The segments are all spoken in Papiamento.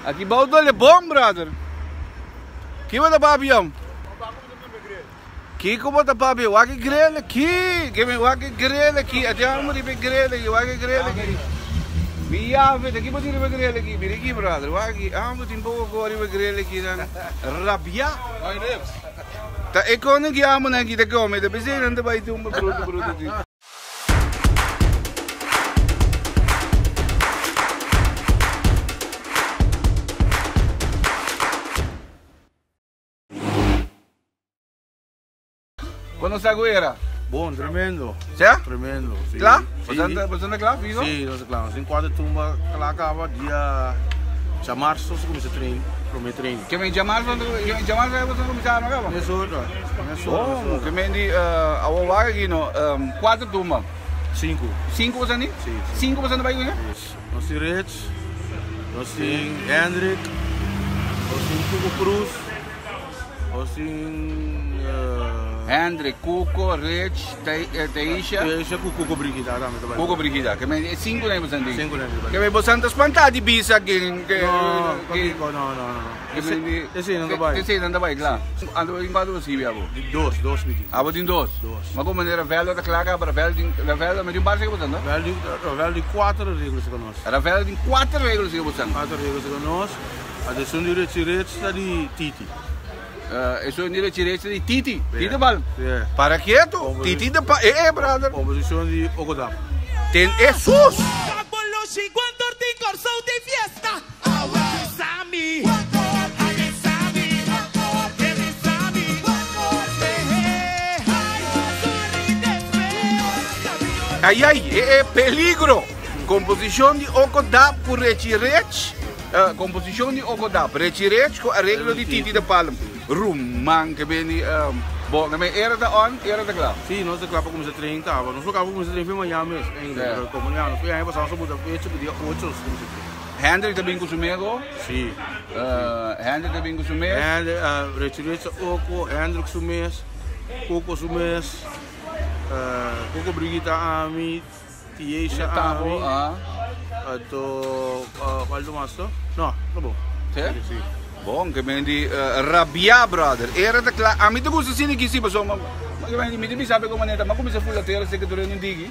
Aki bou dole bon brother. Ki bo ta papia? Kiko bo ta papia? Wak e grill aki. Ke mi wak e grill aki. Ati amo riba e grill aki. Wak e grill aki. Mi yafe, ta ki bo tin riba e grill aki? Mira aki brother. Wak aki. Amo tin poko ko riba e grill aki nan. Rabia. Ta e kono ki amo nan aki ta kome. Ta pesei nan ta bai tumba bruto bruto di. Kono sta ku era? Bon, tremendo. Sea? Tremendo, si. Kla? Si. Boso ta kla, fijo? Si, nos ta kla. Nos tin kuater tumba kla kaba dia djamarso nos a kuminsá train, promé train. Ke men djamarso, djamarso boso a kuminsá arma kaba? Mesora, mesora, mesora. Ke men di awor wak aki no, kuater tumba. Sinku. Sinku boso a ni? Si. Sinku boso a bai kuné? Nos tin Rich, nos tin Hendrik, nos tin Cuco Cruz. Nos tin Hendrik, Cuco, Rich, Teisha. Teisha ku Cuco Brigida tambe ta bai. Cuco Brigida. Ke men e sinku nan bosan tin. Sinku nan ta bai. Ke men bosan ta spanta di bisa ken ke. No, pakiko no no no. Ke men di. Esei nan ta bai. Esei nan ta bai kla. Anto bo tin kuantu bo sibi abo? Dos, dos mi tin. Abo tin dos? Dos. Ma komo manera Raveldo ta kla kaba Raveldo tin Raveldo mi tin un par seka bosan no? Raveldo tin kuater reglo seka nos. Raveldo tin kuater reglo seka bosan. Kuater reglo seka nos. Atencion di Rechi Rech ta di Titi. Esun di Rechi Rech ta di Titi. Titi bal. Yeah. Para ketu. Titi de pa eh eh brother. Composicion di Okodap. Ten Jesus. Ayay eh eh peligro. Composicion di Okodap ku Rechi Rech. Komposishon di Ogodap, Rechi Rech ku areglo di Titi de Palm. Ruman ke bini bo ke men era ta on, era ta kla. Sí, nos ta kla pa kuminsá train kaba. Nos lo kaba kuminsá train fin mañana mes, eigenlijk. Pero komo ya nos aña pasá nos a buta fecha ku dia ocho nos ta kuminsá train. Hendrik ta bin ku su mego. Sí. Hendrik ta bin ku su mes. Hendrik, Rechi Rech ta oko, Hendrik su mes, Koko su mes, Koko Brigita ami. Tiesha ami. Anto cual mas to? No, ta bon. Si? Si. Bon, ke men di rabia brother. Era ta kla. Ami ta gusta asina ki si pasobra mi ta bisa abe como manera ta. Mi a cuminsa fula tera seki durante un digi.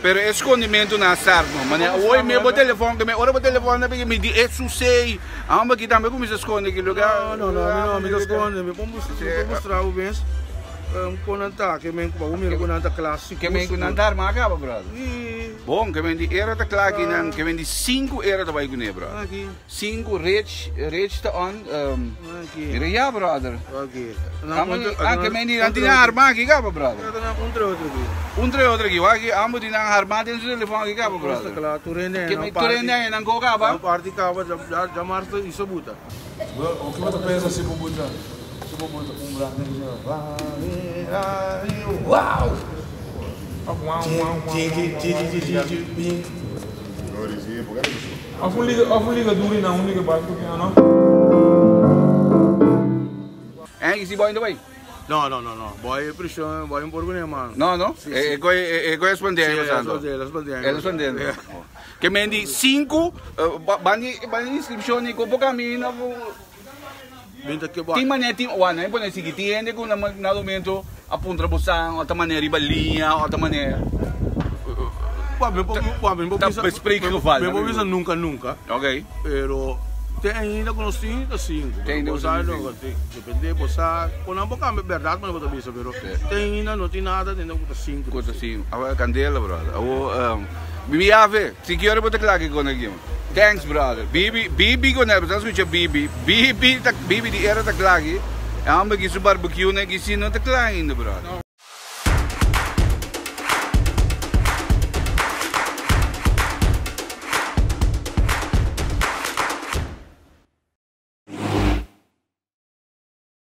Pero e scondimentu na start no. Manera awor mi bo telefon ke ora bo telefon na mi di e susey. Amba ki tambe cuminsa sconde ki lugar. No, no, no, ami no, mi ta sconde. Mi por mustra bo mes. Kon nan ta, ke men ku bo mira ku nan ta kla sigur. Ke men ku nan ta arma kaba, brother. Bon, ke men di era ta kla aki nan, ke men di sinku era ta bai kuné, brother. Sinku rich, rich ta on. Mira ya, brother. Ah, ke men di nan tin arma aki kaba, brother. Un tre otro aki. Un tre otro aki. Wak aki ambo tin nan arma den su telefon aki kaba, brother. Tur hende Ke men tur hende nan ko kaba. Nan parti kaba, djamars ta isa buta. Bo ke bo ta pensa si bo buta si bo buta un brand den dje Wow! Of un liga of un liga duri na un liga básico ki ano. En si boy no bay? No, no, no, no. Boy prisión, boy un por kuné man. No, no. E e koe e koe respondé Sí, respondé, respondé. E respondé. Ke men di sinku ban di ban di inskripshon di kopo kaminda ku tin manera tin wak nan pone sigui tin hende ku na momento a puntra bo san ota manera riba liña ota manera ta bespreekgeval. Mi por bisa nunka nunka. Ok. Pero te ainda ku nos tin ta sinku. Te ainda ku nos tin sinku. Depende bo sa kon nan por kambia bèrdat manera bo ta bisa pero te ainda no tin nada tende ku ta sinku. Ku ta sinku. Awe kandela brother. Awo Bibi Ave, si ki ora bo ta kla ki kon aki? Thanks brother. Bibi, Bibi kon bo ta skucha Bibi. Bibi ta Bibi di era ta kla aki. E homber ki su barbecue na ki si no ta kla ainda brother.